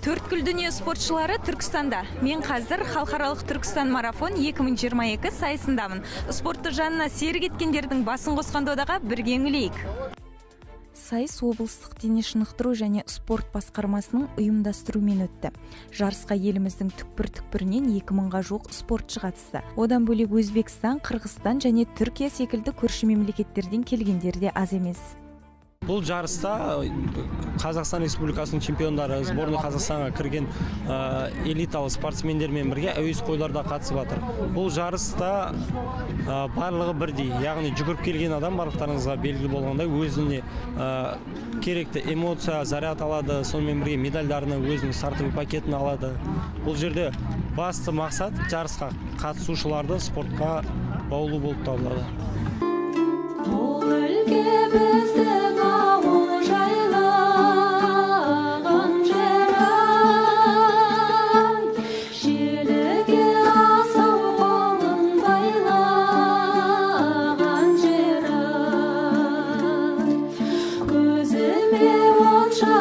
Төрткүл дүние спортшылары Түркістанда. Мен қазір халықаралық Түркістан марафон 2022 сайысындамын. Спортты жанына серік еткендердің басын қосқан додаға бірге үңілейік. Сайыс облыстық дене шынықтыру және спорт басқармасының ұйымдастыруымен өтті. Жарысқа еліміздің түкпір-түкпірінен 2000-ға жуық спортшы қатысты. Одан бөлек Өзбекстан, Қырғызстан және Түркия секілді көрші мемлекеттерден келгендер де аз емес. Бұл жарыста Қазақстан Республикасының чемпиондары, сборная Қазақстанға кірген элиталы спортсмендермен бірге әуесқойлар да қатысып жатыр. Бұл жарыста барлығы бірдей, яғни жүгіріп келген адам, барлықтарыңызға белгілі болғандай, өзіне керекті эмоция, заряд алады, сонымен бірге медальдарını, өзінің стартовый пакетін алады. Бұл жерде басты мақсат жарысқа қатысушыларды спортқа баулу болып табылады. Бұл өлке біздің ауыл, жайлаған жер ай, желіге асау қолын байлаған жер ай, көзіме онша